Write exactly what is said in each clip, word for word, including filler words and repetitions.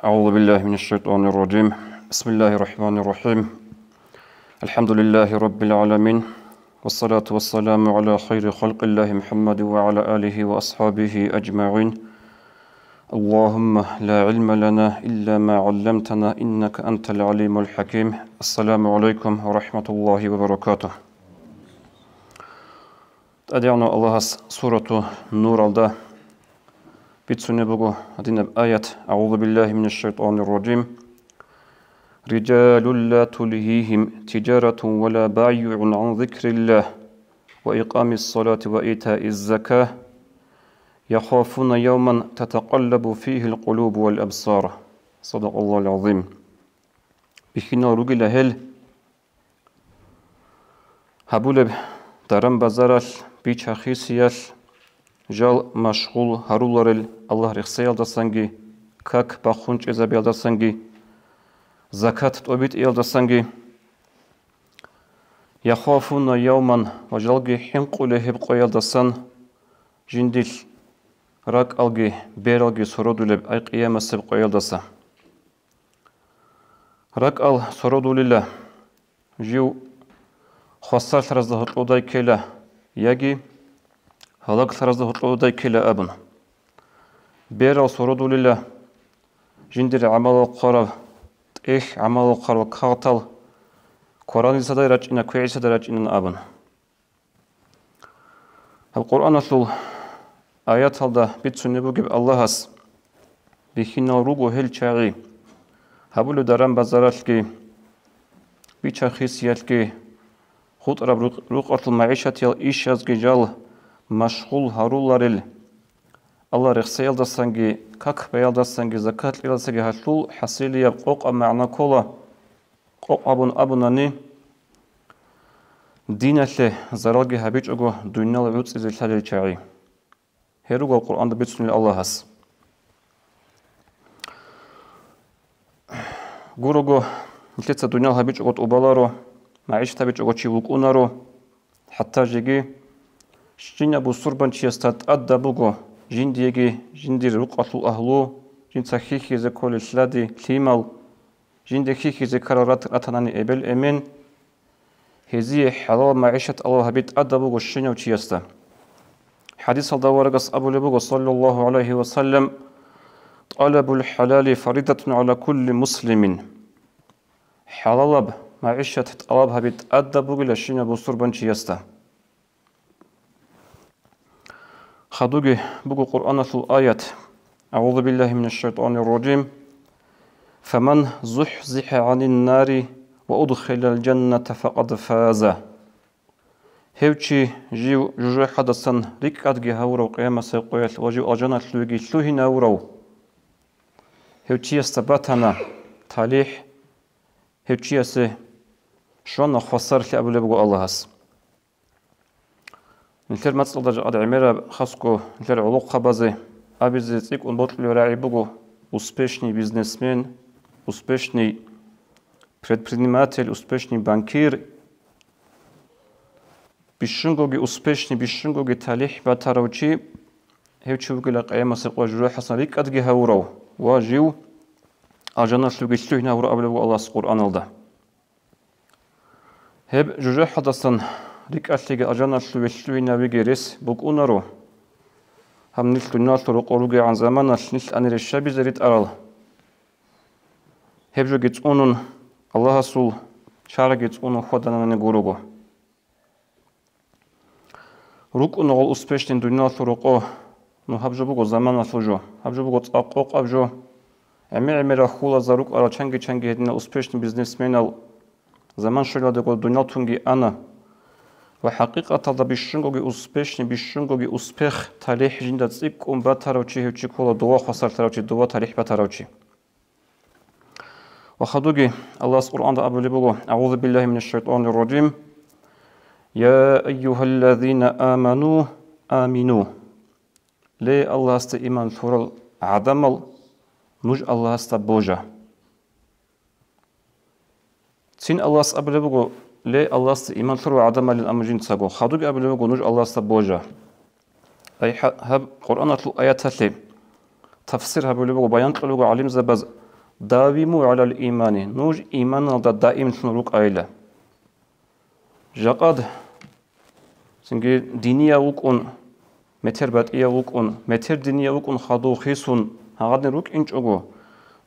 أعوذ بالله من الشيطان الرجيم. بسم الله الرحمن الرحيم. الحمد لله رب العالمين. والصلاة والسلام على خير خلق الله محمد وعلى آله وأصحابه أجمعين. اللهم لا علم لنا إلا ما علمتنا إنك أنت العليم الحكيم. السلام عليكم ورحمة الله وبركاته. ТӀадегӀанав Аллагьас сурату Нуралда бицунеб буго гьадинаб аят: أعوذ بالله من الشيطان الرجيم. رجال لا تلهيهم تجارة ولا بيع عن ذكر الله وإقام الصلاة وإيتاء الزكاة يخافون يوما تتقلب فيه القلوب والأبصار. صدق الله العظيم. Бихьинал ругила гьел гьабулеб даран-базаралъ, бича-хисиялъ жал машгъул гьаруларел Аллагь рехсеялдасанги, как бахун чӀезабиялдасанги, закат тӀобитӀиялдасанги, يخافون يوما, ва жалги хӀинкъулей гьеб къоялдасан, жиндилъ ракӀалги бералги сородулеб, ай къиямасеб къоялдаса. РакӀал сородулила, жив хвасарлъаразда гьоркьодай ккела яги гьалаглъаразда гьоркьодай ккела абун. Берал сородулила, жиндир гӀамалал хъвараб тӀехь, гӀамалал хъварал кагътал кваранисадай рачӀина, квегӀисадай рачӀинан абун. Гьаб Къуръаналъул аяталда бицунеб бугеб Аллагьас бихьинал руго гьел чагӀи гьабулеб даран-базаралъги, бича-хисиялъги, хутӀараб рукъ-, рукъалъул магӀишатиял ишазги жал машгъул гьаруларел, Аллагь рехсеялдасанги, как баялдасанги, закат кьелдасаги гьалъул хӀасилияб къокъаб магӀна ккола. Къокъ абун абунани, диналъе заралги гьабичӀого дуниял гӀуцӀизе лъалел чагӀи. Гьел руго Къуръанда бицунел Аллагьас. Гурого, нилъеца дуниял гьабичӀого тӀубаларо, магӀишат гьабичӀого чи вукӀунаро, хӀатта жеги щинаб бусурбанчиясда тӀадаб буго, жиндиеги жиндир рукъалъул агьлу, жинца хьихьизе кколел лъади, лъимал, жинде хьихьизе ккарал рат-, ратанани эбел-эмен, гьезие хӀалал магӀишат Аллагь гьаби тӀадаб буго щинав чиясда. ХӀадисалда аварагас абулеб буго, саллаллагьу гӀалайгьи ва саллам: «ТӀалабул хӀалали фаридатун гӀала кулли муслимин». ХӀалалаб магӀишат тӀалаб гьаби тӀадаб бугила щинаб бусурбанчиясда. Хадуги буго Къуръаналъул аят: أعوذ بالله من الشيطان الرجيم. فمن زحزح عن النار وأدخل الجنة فقد فاز. Гьев чи жив жужахӀалдасан рикӀкӀадги гьавурав къиямасеб къоялъ ва жив алжаналъувеги лъугьинавурав, гьев чиясда батана талихӀ, гьев чиясе щвана хвасарлъи абулеб буго Аллагьас. Нилъер мацӀалда жакъа гӀемераб, хасго нилъер гӀолохъабазе абизе цӀикӀкӀун бокьулеб рагӀи буго: успешный бизнесмен, успешный предприниматель, успешный банкир. Бищунгоги успешный, бищунгоги талихӀ батарав чи, гьев чи вугила къиямасеб къоялъ жужахӀалдасан рикӀкӀадги гьавурав ва жив алжаналъувеги лъугьинавурав абулеб буго Аллагьас Къуръаналда. Гьеб жужахӀалдасан рикӀкӀалъиги алжаналъуве лъугьинавиги рес букӀунаро. Гьаб нилъ дуниялалъул рокъор ругегӀан заманалъ нилъ ани рещабизе ритӀарал. Гьеб жоги цӀунун, Аллагьасул шаргӀги цӀунун хьваданани гурого. РукӀуна гъол успешный дуниялалъул рокъо, ну, гьаб жо буго заманалъул жо, гьаб жо буго цӀакъ къокъаб жо. ГӀемер-гӀемерал хьулазда рукӀарал чанги-чанги гьединал успешный бизнесменал заман щвелалдего дуниял тунги ана. Ва хӀакъикъаталда бищунгоги успешный, бищунгоги успех, талихӀ жинда цӀикӀкӀун батарав чи гьев чи ккола, дова хвасарлъарав чи, дова талихӀ батарав чи. Ва хадуги Аллагьас Къуръанда абулеб буго: أعوذ بالله من الشيطان الرجيم. يا أيها الذين آمنوا آمنوا. Ле, Аллагьасда иман лъурал гӀадамал, нуж Аллагьасда божа. Цин Аллагьас абулеб буго: «Ле, Аллагьасда иман лъурал гӀадамалин», амма жинцаго хадуги абулеб буго: «Нуж Аллагьасда божа». Ай, гьа-, гьаб Къуръаналъул аяталъе тафсир гьабулеб буго, баян кьолеб буго гӀалимзабаз, Давиму гӀалал имани, нуж иманалда даимлъун рукӀайила. Жакъад цинги динияв вукӀун, метер батӀияв вукӀун, метер динияв вукӀун хадув хисун гьагъадин рукӀинчӀого,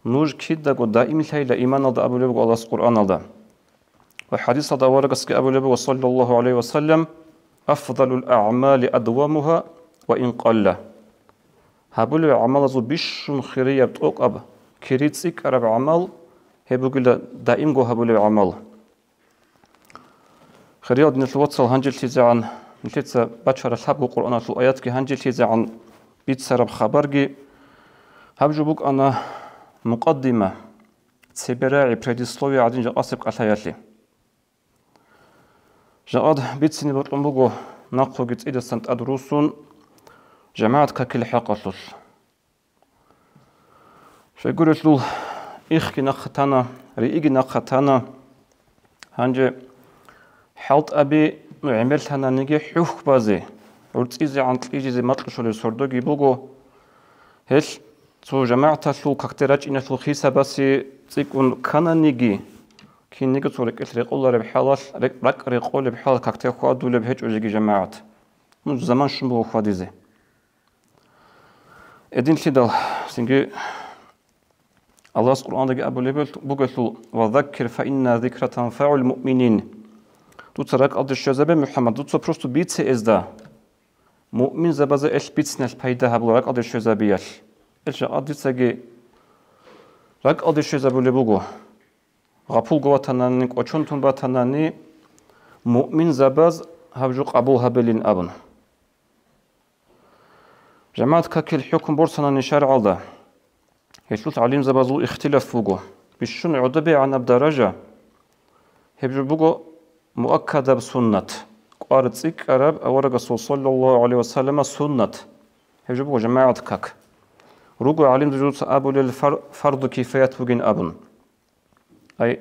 нуж кидаго даимлъайила иманалда абулеб буго Аллагьас Къуръаналда. Ва хӀадисалда аварагасги абулеб буго, саллаллагьу гӀалайгьи ва саллам: «Афдалул аъмали адвамугьа ва ин къалла». Гьабулеб гӀамалазул бищун хирияб, тӀокӀаб, кири цӀикӀкӀараб гӀамал гьеб бугила даимго гьабулеб гӀамал. Хириял диналъул вацал, гьанжелъизегӀан, нилъеца бачараб лъабго Къуръаналъул аятги гьанжелъизегӀан бицараб хабарги гьаб жо букӀана мукъаддима, цебе рагӀи, предисловие гӀадин жакъасеб кӀалъаялъе. Жакъад бицине бокьун буго нахъоги цӀидасан тӀад руссун жамагӀат какил хӀакъалъулъ. Щайгурелъул ихги нахъа тана, рииги нахъа тана. Гьанже хӀалтӀаби ну гӀемерлъананиги хӀухь базе, гӀурцӀизегӀан кьижизе макьушулеб сордоги буго. Гьелъ цо жамагӀаталъул какде рачӀиналъул хисабасе цӀикӀкӀун ккананиги, кинниги цо рекӀелъ рекъолареб хӀалалъ, рекӀ-, ракӀ рекъолеб хӀалалъ какде хьвадулеб гьечӀо жеги жамагӀат. Ну, заман щун буго хьвадизе. Гьединлъидал цинги Аллагьас Къуръандаги абулеб бугелъул: «Ва заккир, фа инна зикра танфагӀул муъминин». Дуца ракӀалде щвезабе, МухӀаммад, дуца просто бице гьезда. Муъминзабазе гьелъ бициналъ пайда гьабула ракӀалде щвезабиялъ. Гьелъ жакъа дицаги ракӀалде щвезабулеб буго. Гъапулго ватанани, кӀочон тун батанани, муъминзабаз гьаб жо къабул гьабилин абун. ЖамагӀат какил хӀукму борцанани шаргӀалда, гьелъул гӀалимзабазул ихтилаф буго. Бищун гӀодобегӀанаб даража, гьеб жо буго муаккадаб суннат, кӀвар цӀикӀкӀараб аварагасул саллаллагьу гӀалайгьи ва саллама суннат, гьеб жо буго жамагӀат как. Руго гӀалимзабазуца абулел фар-, фарду кифаят бугин абун. Ай,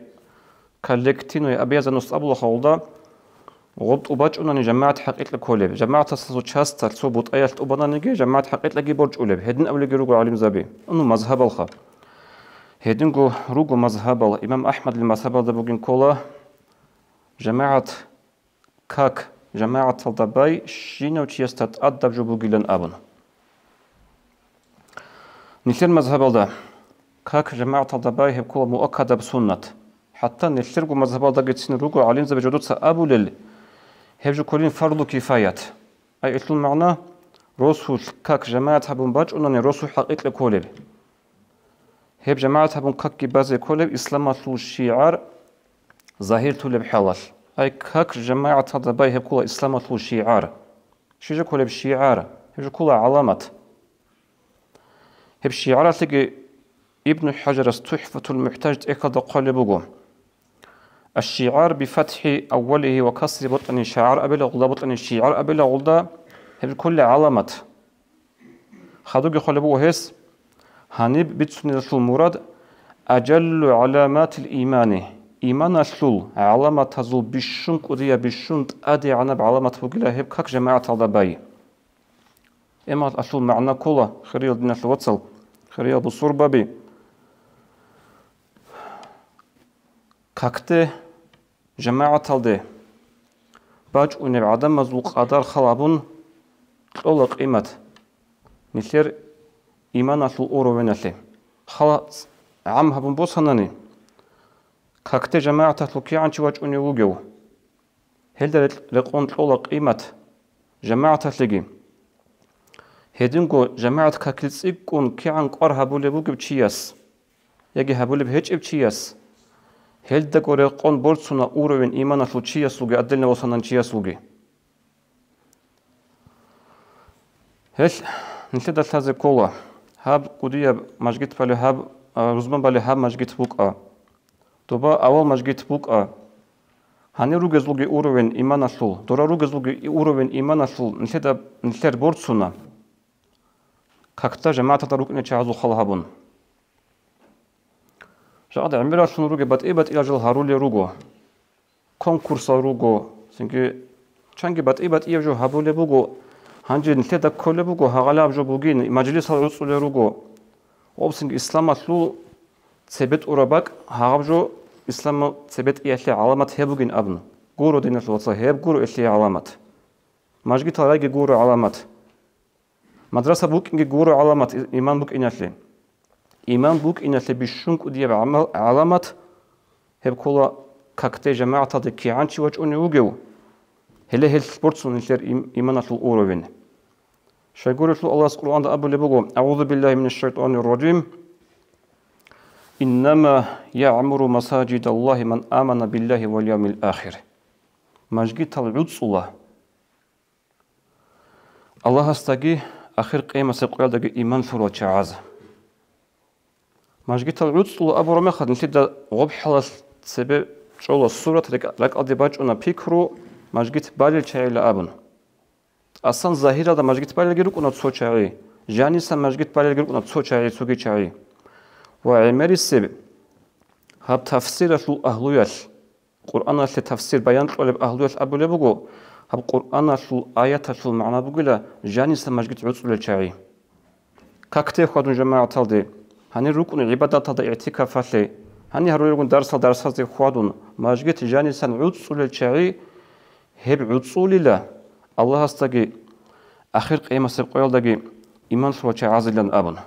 коллективный обязанность абула хавалда, гъоб тӀубачӀунани жамагӀат хӀакъикьа кколеб, жамагӀатасда цо часталъ, цо бутӀаялъ тӀубананиги, жамагӀат хӀакъикьаги борчӀулеб, гьедин абулеги руго гӀалимзаби, ну, мазгьабалха. Гьединго руго мазгьабал, имам АхӀмадил мазгьабалда бугин ккола, жамагӀат как жамагӀаталда бай щинав чиясда тӀадаб жо бугилан абун. Нилъер мазгьабалда как жамагӀаталда бай гьеб ккола муаккадаб суннат. ХӀатта нилъерго мазгьабалдагицин руго гӀалимзаби жодоца абулел, гьеб жо кколин фарду кифаят. Ай, гьелъул магӀна, росулъ как жамагӀат гьабун бачӀунани, росу хӀакъикьа кколеб. Гьеб жамагӀат гьабун какги базе кколеб исламалъул шигӀар загьирлъулеб хӀалалъ. Ай, как жамагӀаталда бай гьеб ккола исламалъул шигӀар. Щи жо кколеб шигӀар? Гьеб жо ккола гӀаламат. Гьеб шигӀаралъеги Ибну ХӀажарас ТухӀфатул МухӀтаж тӀехьалда хъвалеб буго: «Аш-шигӀар бифатхӀи аввалигьи ва касри бокьани шагӀар абила гъулда, бокьани шигӀар абила гъулда, гьеб жо ккола гӀаламат». Хадуги хъвалеб буго гьес, гьаниб бицунелъул мурад: «Ажаллу гӀаламатил имани», иманалъул гӀаламатазул бищун кӀудияб, бищун тӀадегӀанаб гӀаламат бугила гьеб как жамагӀаталда бай. Гьеб мехалъул магӀна ккола, хириял диналъул вацал, хириял бусурбаби, какде, жамагӀаталде бачӀунеб гӀадамазул къадар хал гьабун кьола къимат нилъер иманалъул уровеналъе. Хал гӀам гьабун босанани, какде жамагӀаталъул кигӀан чи вачӀунев вугев? Гьелда рекь-, рекъон кьола къимат жамагӀаталъеги. Гьединго жамагӀат какил цӀикӀкӀун кигӀан кӀвар гьабулеб бугеб чияс яги гьабулеб гьечӀеб чияс, гьелдаго рекъон борцуна уровень иманалъул чиясулги, отдельно босанан чиясулги. Гьелъ нилъеда лъазе ккола, гьаб кӀудияб мажгит бале гьаб, а, рузман бале гьаб мажгит букӀа. Доба авал мажгит букӀа. Гьанир ругезулги уровень иманалъул, дора ругезулги уровень иманалъул нилъеда, нилъер борцуна. Какда жамагӀаталда рукӀине чагӀазул хал гьабун. Жакъа гӀемералъун ругеб батӀи-батӀиял жал гьарулел руго. Конкурсал руго, цинги чанги батӀи-батӀияб жо гьабулеб буго, гьанже нилъеда кколеб буго, гьагъалаб жо бугин, мажлисал гӀуцӀулел руго. Гъобцинги исламалъул цебетӀураб бакӀ гьаб жо исламалъул цебетӀиялъе гӀаламат гьеб бугин абун. Гуро, диналъул вацал, гьеб гуро гьелъие гӀаламат. Мажгитал райги гуро гӀаламат. Мадраса букӀинги гуро гӀаламат и-, иман букӀиналъе. Иман букӀиналъе бищун кӀудияб гӀамал-, гӀаламат гьеб ккола какде, жамагӀаталде кигӀан чи вачӀунев вугев, гьеле гьелъ борцун нилъер им-, иманалъул уровень. Щайгурелъул Аллагьас Къуръанда абулеб буго: «АгӀузу биллагьи минаш шайтӀанир ражим. Иннама ягӀмуру масажидаллагьи ман амана биллагьи вал явмил ахир». Мажгитал гӀуцӀула Аллагьасдаги ахир къиямасеб къоялдаги иман лъурал чагӀаз. Мажгитал гӀуцӀула абураб мехалъ, нилъеда гъоб хӀалалъ цебе чӀола сурат, ракӀ-, ракӀалде бачӀуна пикру, мажгит балел чагӀила абун. Асан загьиралда мажгит балелги рукӀуна цо чагӀи, жанисан мажгит балелги рукӀуна цо чагӀи, цоги чагӀи. Ва гӀемерисеб гьаб тафсиралъул агьлуялъ, Къуръаналъе тафсир баян кьолеб агьлуялъ абулеб буго, гьаб Къуръаналъул аяталъул магӀна бугила жаниса мажгит гӀуцӀулел чагӀи. Какде хьвадун жамагӀаталде, гьанир рукӀун гӀибадаталда, игӀтикафалъе, гьанир гьарулел ругин дарсал дарсазде хьвадун, мажгит жанисан гӀуцӀулел чагӀи, гьеб гӀуцӀулила Аллагьасдаги ахир къиямасеб къоялдаги иман лъурал чагӀазилан абун.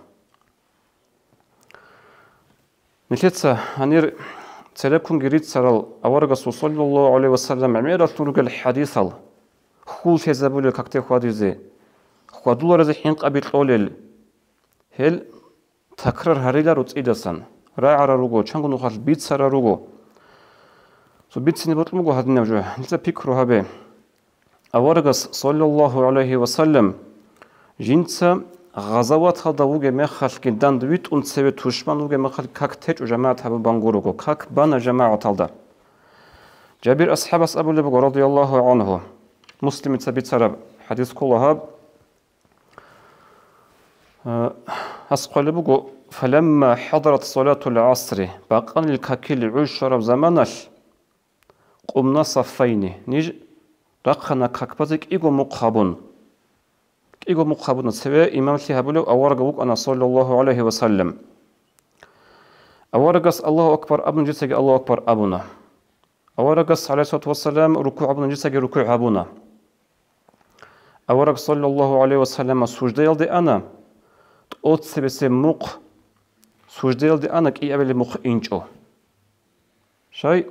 Нилъеца гьанир цереккунги рицарал аварагасул саллаллагьу гӀалайгьи ва саллам гӀемералъун ругел хӀадисал, хьул лъезабулел какде хьвадизе, хьвадуларазе хӀинкъаби кьолел, гьел такрар гьариларо цӀидасан, рагӀарал руго, чанго нухалъ бицарал руго. Цо бицине бокьун буго гьадинаб жо, нилъеца пикру гьабе. Аварагас, саллаллагьу гӀалайгьи ва саллам, жинца гъазаваталда вугеб мехалъги, дандвитӀун цеве тушман вугеб мехалъ как течӀо жамагӀат гьабун бангурого, как бана жамагӀаталда. Жабир асхӀабас абулеб буго, радияллагьу гӀангьу, Муслимица бицараб хӀадис ккола гьаб, э, гьас хъвалеб буго: «Фаламма хӀадарат салатул гӀасри», бакъанил какил гӀуж щвараб заманалъ, «Къумна саффайни», ниж рахъана как базе кӀиго мухъ гьабун. КӀиго мухъ гьабуна, цеве имамлъи гьабулев авараг вукӀана, саллаллагьу гӀалайгьи ва саллам. Аварагас «Аллагьу акбар» абун, жицаги «Аллагьу акбар» абуна. Аварагас, гӀалайгьиссалату вассалам, рукугӀ абун, жицаги рукугӀ гьабуна. Авараг, саллаллагьу гӀалайгьи ва саллама, суждаялде ана, тӀоцебесеб мухъ суждаялде ана, кӀиабилеб мухъ инчӀо. Щай?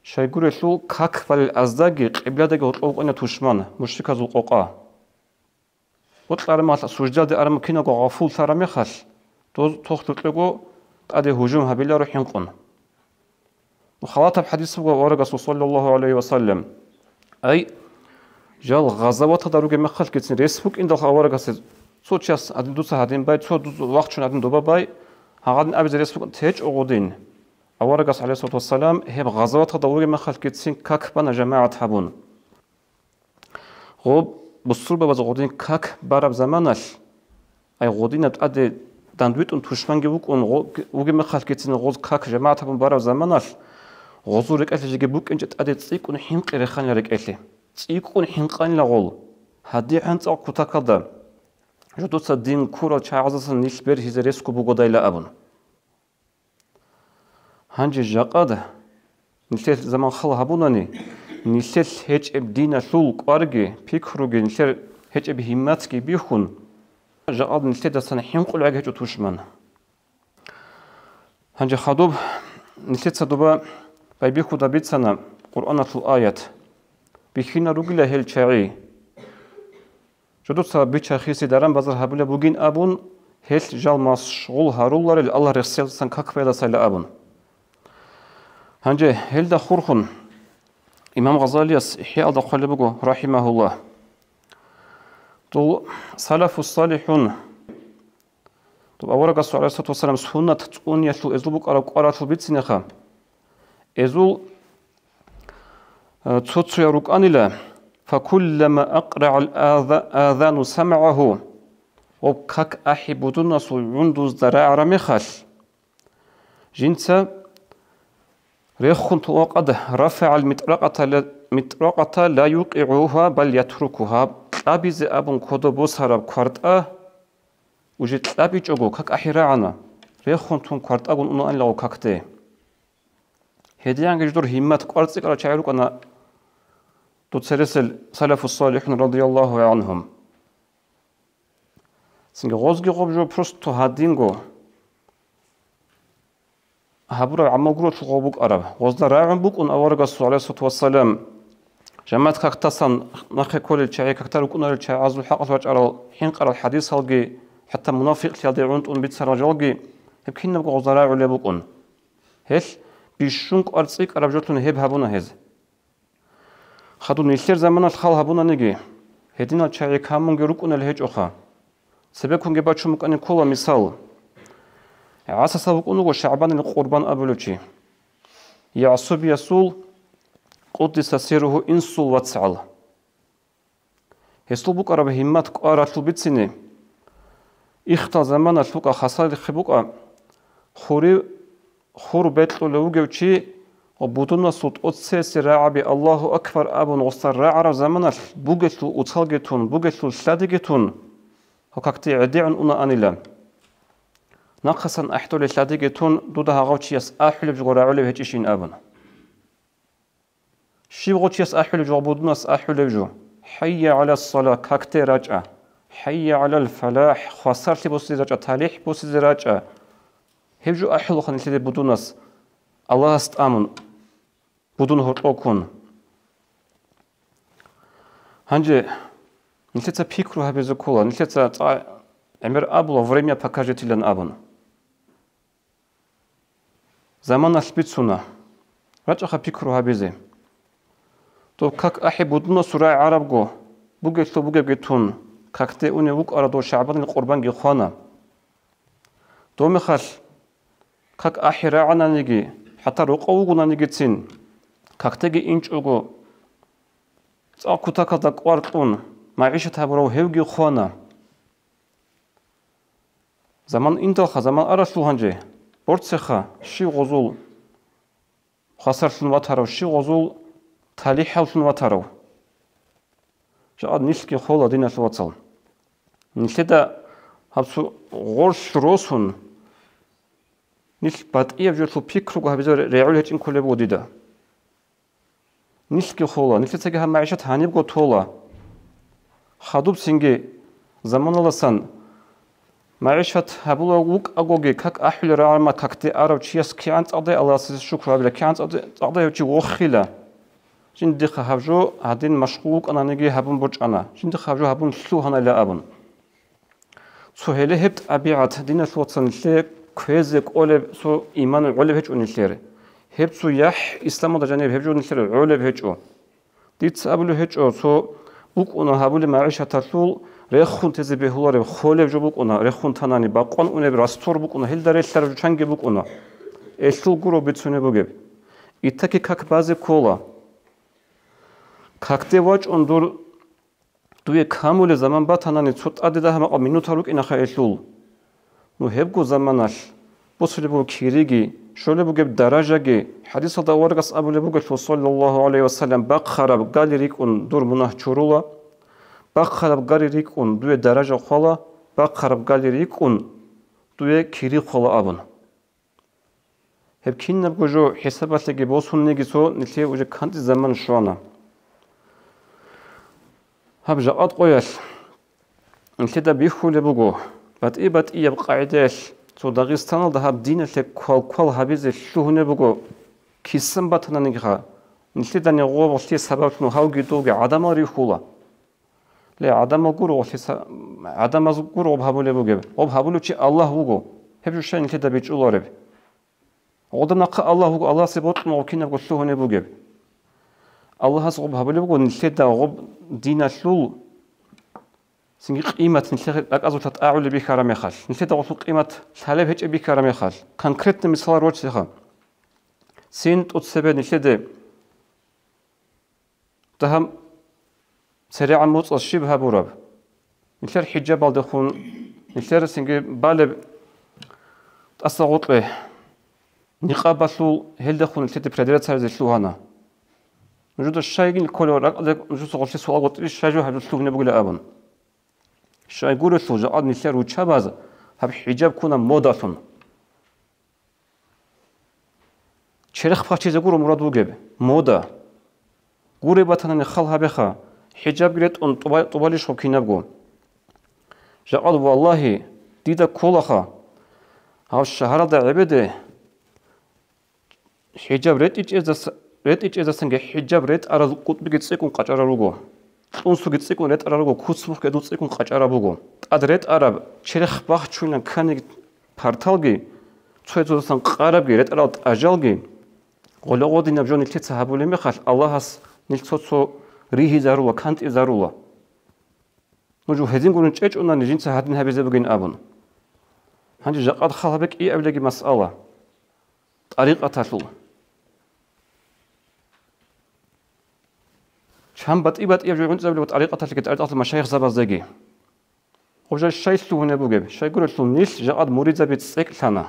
Щайгурелъул как балел аздаги къибладаги гьоркьов вукӀана тушман, мушриказул къокъа. Бокьараб мехалъ, суждаялде араб киналго гъафуллъараб мехалъ, доз тохлъукьего тӀаде гьужум гьабиларо хӀинкъун. Халатаб хӀадис буго аварагасул, саллаллагьу гӀалайгьи ва саллам. Ай, жал гъазаваталда ругеб мехалъгицин рес букӀиндал аварагасе, цо час гьадин дуца гьадин бай, цо дуц вахчун гьадин доба бай, гьагъадин абизе рес букӀин течӀо гъудин. Аварагас, гӀалайгьиссалату вассалам, гьеб гъазаваталда вугеб мехалъгицин как бана жамагӀат гьабун. Гъоб бусурбабаз гъодин как бараб заманалъ, ай гъодинаб тӀаде дандвитӀун тушманги вукӀун, гъо-, вугеб мехалъгицин гъоз как жамагӀат гьабун бараб заманалъ, гъозул рекӀелъе жеги букӀинчӀеб тӀаде цӀикӀкӀун хӀинкъи реханила рекӀелъе. ЦӀикӀкӀун хӀинкъанила гъол. ГьадигӀан цӀакъ кутакалда жодоца дин ккурал чагӀаздасан нилъ бергьизе ресго бугодайила абун. Гьанже жакъа нилъер заман хал гьабунани, нилъелъ гьечӀеб диналъул кӀварги, пикруги, нилъер гьечӀеб гьимматги бихьун, жакъа нилъедасан хӀинкъулеб гьечӀо тушман. Гьанже хадуб нилъеца доба байбихьуда бицана Къуръаналъул аят. Бихьина ругила гьел чагӀи. Жодоца бича-хиси даран-базар гьабулеб бугин абун, гьелъ жал машгъул гьаруларел Аллагь рехсеялдасан как баядасайилан абун. Гьанже гьелда хурхун имам Гъазалияс ИхӀяалда хъвалеб буго, рахӀимагьуллагь. Дол салафу салихӀун, доб аварагасул, гӀалайгьиссалату вассалам, суннат цӀуниялъул эзул букӀараб кӀваралъул бицинеха. Эзул, э, цо-цоял рукӀанила, «Факуллама акърагӀал аза-, азану самгӀагьу», ва как ахӀи будунасул гӀундузда рагӀараб мехалъ, жинца рехун тулгъакъад, «рафагӀал митракъата ла, митракъата ла юкъигӀугьа, бал ятрукугьа», кьабизе абун кодоб босараб квартӀа, уже кьабичӀого как ахӀи рагӀана. рехун тун квартӀагун унаанила гъо какде. Гьедиянги жидер гьиммат кӀварцӀикӀарал чагӀи рукӀана дуца ресел салафу-салихӀун радияллагьу гӀанхум. Цинги гъозги гъоб жо просто гьадинго гьабураб гӀамал гурелъул гъоб букӀараб. Гъозда рагӀун букӀун аварагасул, гӀалайгьиссалату вассалам, жамагӀат кактасан нахъе кколел чагӀи, какда рукӀунарел чагӀазул хӀакъалъ вачӀарал хӀинкъарал хӀадисалги, хӀатта мунафикълъиялде гӀунтӀун бицарал жалги, гьеб кинабго гъозда рагӀулеб букӀун. Гьелъ бищун кӀварцӀикӀараб жолъун гьеб гьабуна гьез. Хадуб нилъер заманалъ хал гьабунаниги, гьединал чагӀи камунги рукӀунел гьечӀоха. Цебеккунги бачун букӀани ккола мисал. ГӀасаса вукӀун вуго ШагӀбанил Къурбан абулев чи. ЯгӀсубиясул къуддиса сирругьу инсул вацгӀал. Гьесул букӀараб гьиммат кӀваралъул бицине, ихтал заманалъ букӀа, хасалихъе букӀа, хури хур бекьулев вугев чи ва будунасул тӀоцеясе рагӀаби «Аллагьу акбар» абун гъосда рагӀараб заманалъ бугелъул уцалги тун, бугелъул лъадиги тун, гьав какде гӀедегӀун унаанила. Нахъасан ахӀдолел лъадиги тун, дуда гьагъав чияс ахӀулеб жо рагӀулеб гьечӀищин абун. Щиб гъочияс ахӀулеб жо, будунас ахӀулеб жо? «ХӀайя гӀалас-сала», какде рачӀа. «ХӀайя гӀалал-фалахӀ», хвасарлъи босизе рачӀа, талихӀ босизе рачӀа. Гьеб жо ахӀулаха нилъеде будунас, Аллагьас тӀамун, будун гьоркьо ккун. Гьанже нилъеца пикру гьабизе ккола, нилъеца цӀа гӀемер абула, «Время покажет», илан абун. Заманалъ бицуна. РачӀаха пикру гьабизе. Доб как ахӀи будунасул рагӀарабго, бугелъул бугебги тун, какде унев вукӀарав дов ШагӀбанил Къурбанги хвана. Дов мехалъ как ахӀи рагӀананиги, хӀатта рокъов вугонанигицин, какдеги инчӀого, цӀакъ кутакалда кӀвар кьун, магӀишат гьабурав гьевги хвана. Заман индалха, заман аралъул гьанже, борцеха, щив гъозул хвасарлъун ватарав, щив гъозул талихӀавлъун ватарав. Жакъа нилъги хола, диналъул вацал. Нилъеда гьаб цо гъорлъ росун, нилъ батӀияб жолъул пикруго гьабизе регӀул гьечӀин кколеб буго дида. Нилъги хола, нилъецаги гьаб магӀишат гьанибго тола. Хадуб цинги заманаласан магӀишат гьабула вукӀагоги, как ахӀулел рагӀараб, какде арав чияс кигӀан цӀакъдай Аллагьасе шукру гьабила, кигӀан цӀакъдай, цӀакъдай гьев чи вохила. Жиндихъа гьаб жо гьадин машгъул вукӀананиги гьабун борчӀана, жиндихъа гьаб жо гьабун лъугьанайила абун. Цо гьеле гьеб тӀабигӀат, диналъул вацал, нилъее кквезе кӀолеб цо иман гӀолеб гьечӀо нилъер. Гьеб цо яхӀ исламалда жаниб гьеб жо нилъер гӀолеб гьечӀо. Дица абулеб гьечӀо, цо букӀуна гьабулеб магӀишаталъул рехун тезе бегьулареб холеб жо букӀуна, рехун танани бакъван унеб раствор букӀуна, гьелда релълъараб жо чанги букӀуна. Элъул гуро бицунеб бугеб. Итаки как базе ккола. Какде вачӀун дур Дуе камулеб заман батанани, цо тӀаде дагьа-макъаб минутал рукӀинаха элъул. Ну, гьебго заманалъ босулеб буго кириги, щолеб бугеб даражаги, хӀадисалда аварагас абулеб бугелъул, саллаллагьу гӀалайгьи ва саллам, бахъараб гали рикӀкӀун дур мунагь чурула, бахъараб гали рикӀкӀун дуе даража хъвала, бахъараб гали рикӀкӀун дуе кири хъвала абун. Гьеб кинабго жо хӀисабалъеги босунниги цо нилъее уже кантӀи заман щвана. Гьаб жакъа къоялъ нилъеда бихьулеб буго, батӀи-батӀияб къагӀидаялъ цо Дагъистаналда гьаб диналъе квал-квал гьабизе лъугьунеб буго, кисан батананигиха, нилъеда нигъобалъе сабаблъун гьавги довги гӀадамал рихьула. Ле, гӀадамал гуро гъолъиса-, гӀадамаз гуро гъоб гьабулеб бугеб. Гъоб гьабулев чи Аллагь вуго. Гьеб жо щай нилъеда бичӀчӀулареб? Гъода нахъа Аллагь вуго, Аллагьасе бокьун гъоб кинабго лъугьунеб бугеб. Аллагьас гъоб гьабулеб буго нилъеда гъоб диналъул цинги къимат нилъее ракӀазулъа тӀагӀулеб бихьараб мехалъ, нилъеда гъолъул къимат лъалеб гьечӀеб бихьараб мехалъ. Конкретно мисалал рорччеха. Цин тӀоцебе нилъеде Дагьаб церегӀан моцӀаз щиб гьабураб? Нилъер хӀиджабалдехун, нилъер цинги балеб тӀаса гъоркье никъабалъул, гьелдехун нилъеде придираться гьаризе лъугьана. Нужеда щайгин кколев ракӀалде нужеца гъорлъе суал гъотӀилищ, щай жо гьаб жо лъугьунеб бугилан абун. Щай гурелъул, жакъа нилъер руччабаз гьаб хӀиджаб ккуна модалъун. Черх бахчизе гуро мурад бугеб, мода. Гуреб батанани хал гьабеха, хӀиджабги ретӀун тӀуба-, тӀубалищ гъоб кинабго. Жакъад, валлагьи, дида кколаха, гьав шагьаралда гӀебеде хӀиджаб ретӀичӀезас-, ретӀичӀезасанги хӀиджаб ретӀарал къутӀбиги цӀикӀкӀун къачӀарал руго, кьунсуги цӀикӀкӀун ретӀарал руго, куцмухъги гьедул цӀикӀкӀун къачӀараб буго. ТӀад ретӀараб черх бахчунилан ккани парталги, цоясдасан къарабги, ретӀарал тӀажалги, гъоло-гъодинаб жо нилъеца гьабулеб мехалъ, Аллагьас нилъ цо-цо ригьизарула, кантӀизарула. Нуж гьедин гурин чӀечӀунани жинца гьадин гьабизе бугин абун. Гьанже жакъад хал гьабе кӀиабилеги масъала. ТӀарикъаталъул. Чан батӀи-батӀияб жо гӀунтӀизабулеб тӀарикъаталъеги, тӀарикъатал машайихзабаздеги. Гъоб жо щай лъугьунеб бугеб? Щайгурелъул нилъ жакъад муридзаби цӀекӀлъана.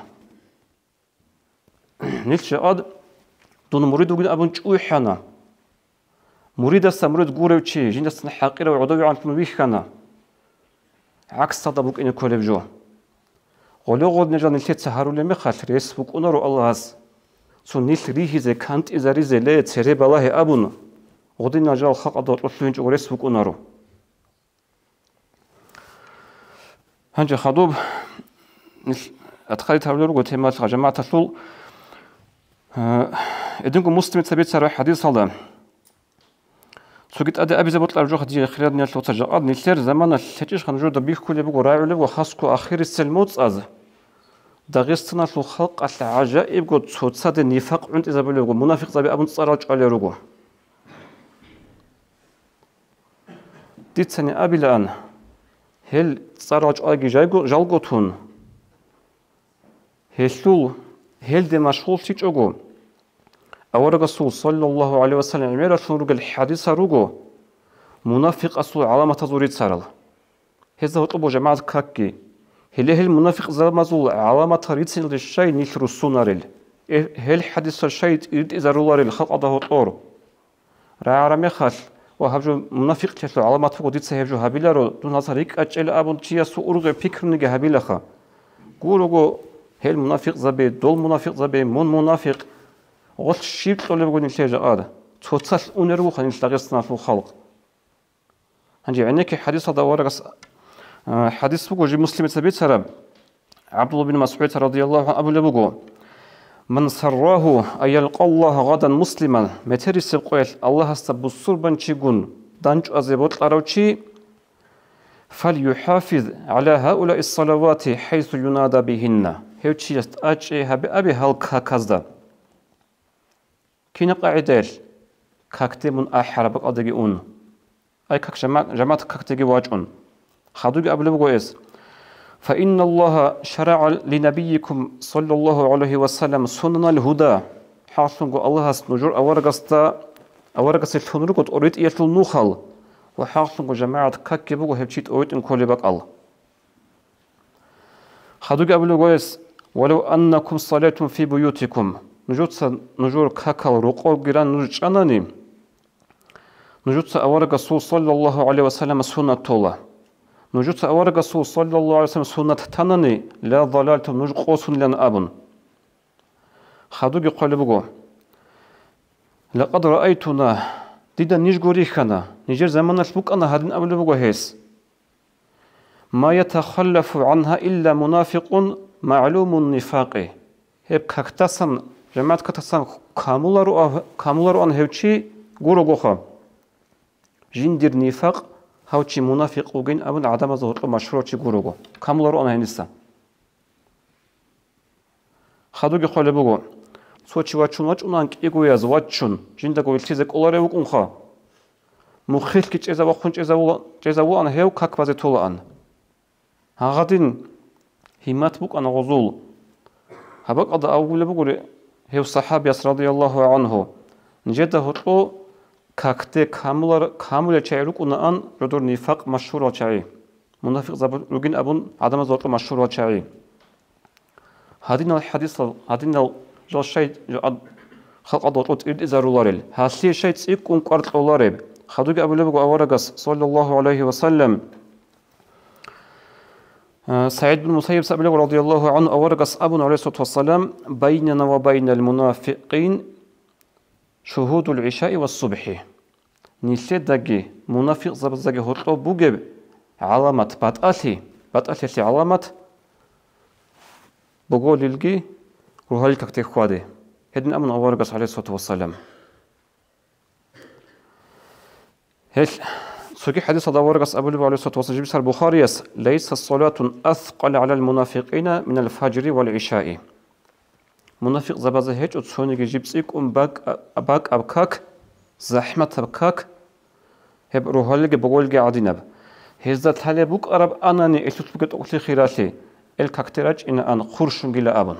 Нилъ жакъад дун мурид вугин абун чӀухӀана. Муридасда мурид гурев чи, жиндасан хӀакъирав гӀодовегӀанлъун вихьана. ГӀаксалда букӀине кколеб жо. Гъоло-гъодинал жал нилъеца гьарулеб мехалъ, рес букӀунаро Аллагьас, цо нилъ ригьизе, кантӀизаризе, ле, цере балагье абун, гъодинал жал халкъалда гьоркьор лъугьинчӀого рес букӀунаро. Гьанже хадуб, нилъ-, атхъали тарулел руго темалъ жамагӀаталъул, э, эдинго Муслимица бицараб хӀадисалда. Цоги тӀаде абизе бокьараб жо, хириял диналъул вацал, жакъад нилъер заманалъ лъечӀищха нужеда бихьулеб буго, рагӀулеб буго хасго ахирисел моцӀаз, Дагъистаналъул халкъалъ гӀажаибго цоцаде нифакъ гӀунтӀизабулеб буго, мунафикъзаби абун цӀарал чӀвалел руго. Дицани абилаан, гьел цӀарал чӀваги жайго-, жалго тун, гьелъул, гьелде машгъуллъичӀого, аварагасул, саллаллагьу гӀалайгьи ва саллам, гӀемералъун ругел хӀадисал руго мунафикъасул гӀаламатазул рицарал. Гьезда гьоркьоб жамагӀат какги. Гьеле гьел мунафикъзабазул гӀаламатал рициналде щай нилъ руссунарел? Э, гьел хӀадисал щай тӀиртӀизаруларел халкъалда гьоркьор? РагӀараб мехалъ ва гьаб жо мунафикълъиялъул гӀаламат буго, дица гьеб жо гьабиларо, дун гьалса рикӀкӀад чӀела абун чиясул ургъел пикруниги гьабилаха. Гурого, гьел мунафикъзаби, дол мунафикъзаби, мун мунафикъ. Гъолъ щиб кьолеб буго нилъер жакъа? Цоцалъ унел ругоха нилъ Дагъистаналъул халкъ. Гьанже гӀенекке хӀадисалда аварагас, а, хӀадис буго, жиб Муслимица бицараб, ГӀабдулла бин МасгӀудица радияллагьу гӀангьу абулеб буго: «Ман саррагьу ан ялкъаллагьа гъадан муслиман», метерисеб къоялъ Аллагьасда бусурбанчигун данчӀвазе бокьарав чи, «фальюхӀафиз гӀала гьаулаи ссалавати хӀайсу юнада бигьинна», гьев чияс тӀачӀи гьабе абе гьал каказда. Кина къагӀидаялъ? Какде мун ахӀараб бакӀалдеги ун. Ай как жама-, жамат какдеги вачӀун. Хадуги абулеб буго эс: «Фаинналлагьа шарагӀа линабийикум саллаллагьу гӀалайгьи ва саллам сунанал гьуда». ХӀакълъунго Аллагьас нужер аварагасда, аварагасе лъун руго тӀоритӀиялъул нухал, ва хӀакълъунго жамагӀат какги буго гьев чи тӀоритӀун кколеб бакӀал. Хадуги абулеб гойс: «Валав аннакум салайтум фи буютикум», нужеца нужер какал рокъорги ран нуж чӀанани, нужеца аварагасул саллаллагьу гӀалайгьи ва саллам суннат тола. Нужеца аварагасул саллаллагьу гӀалайгьи ва саллам суннат танани, ла далалтум, нуж къосунилан абун. Хадуги хъвалеб буго: «Лакъад раайтуна», дида нижго рихьана, нижер заманалъ букӀана гьадин абулеб буго гьес: «Ма ятахаллафу гӀангьа илла мунафикъун магӀлумун нифакъи». Гьеб какдасан, жамагӀат какдасан камуларо-, камулароан гьев чи гурогоха. Жиндир нифакъ гьав чи мунафикъ вугин абун гӀадамазда гьоркьоб машгьурав чи гурого. Камулароан гьениса. Хадуги хъвалеб буго: цо чи вачун вачӀунан кӀигояз ваччун, жиндаго вилълъизе кӀоларев вукӀунха. Мухъилъги чӀезавахъун чӀезавула-, чӀезавуан гьев как базе толаан. Гьагъадин гьиммат букӀана гъозул. Гьаб бакӀалда абулеб буго гьев сахӀабияс радияллагьу гӀангьу: нижеда гьоркьо какде камулар-, камулел чагӀи рукӀунаан жодор нифакъ машгьурал чагӀи, мунафикъзаби ругин абун гӀадамазда гьоркьо машгьурал чагӀи. Гьадинал хӀадисал, гьадинал жал щай жо-, халкъалда гьоркьо тӀиртӀизаруларел, гьалъие щай цӀикӀкӀун кӀвар кьолареб? Хадуги абулеб буго аварагас, саллаллагьу гӀалайгьи ва саллам: А, СагӀид бин Мусайиб абулеб, радияллагьу гӀангьу, аварагас абуна, гӀалайгьиссалату вассалам: «Байнана ва байнал мунафикъин шугьудул гӀишаи ва субхӀи». Нилъедаги мунафикъзабаздаги гьоркьоб бугеб гӀаламат, батӀалъи, батӀалъиялъе гӀаламат буголилги рогьалил какде хьваде. Гьедин абуна аварагас, гӀалайгьиссалату вассалам. Гьел цоги хӀадисалда аварагас абулеб, гӀалайгьиссалату вассалам, жиб бицараб Бухарияс: «Лайса салатун аскъала гӀалал мунафикъина минал фажри вал гӀишаи». Мунафикъзабазе гьечӀо цониги жиб цӀикӀкӀун бакӀ-, бакӀаб как, захӀматаб как, гьеб рогьалилги боголилги гӀадинаб. Гьезда лъалеб букӀараб анани, элъулъ бугеб тӀокӀлъи хиралъи, эл какде рачӀинаан, хъурщунгила абун.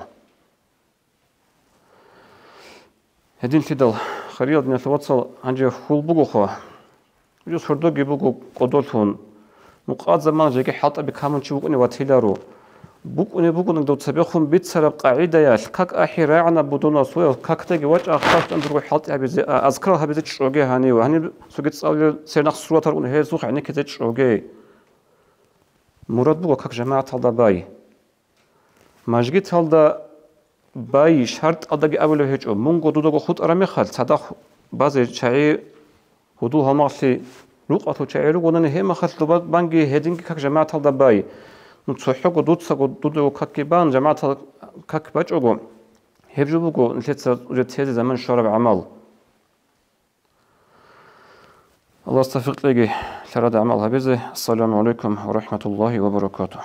Гьединлъидал, хириял диналъул вацал, гьанже хьул бугоха. Жо сордоги буго кӀодолъун. Мукъадзаб заман жеги хӀалтӀаби камун чи вукӀунев ватиларо. БукӀунеб бугони дов цебехун бицараб къагӀидаялъ, как ахӀи рагӀанаб будунал соял, какдаги вачӀа хъалъан дурго хӀалтӀи гьабизе, а, азкарал гьабизе чӀоге гьанив. Гьаниб цоги цӀалулел цернахъ суратал ругони гьезухъ гӀенеккизе чӀоге. Мурад буго как жамагӀаталда бай. Мажгиталда бай шартӀалдаги абулеб гьечӀо, мунго дудаго хутӀараб мехалъ, цадахъ базе чагӀи, гьудул-гьалмагълъи, рукъалъул чагӀи ругонани, гьеб мехалъ доба банги гьединги как жамагӀаталда бай. Ну, цохӀого дуцаго дудаго какги бан, жамагӀатал как бачӀого, гьеб жо буго нилъеца уже тезе заман щвараб гӀамал. Аллагьас тавфикъ кьеги лъарада гӀамал гьабизе. Ассаламу гӀалайкум ва рахӀматуллагьи ва баракатугь.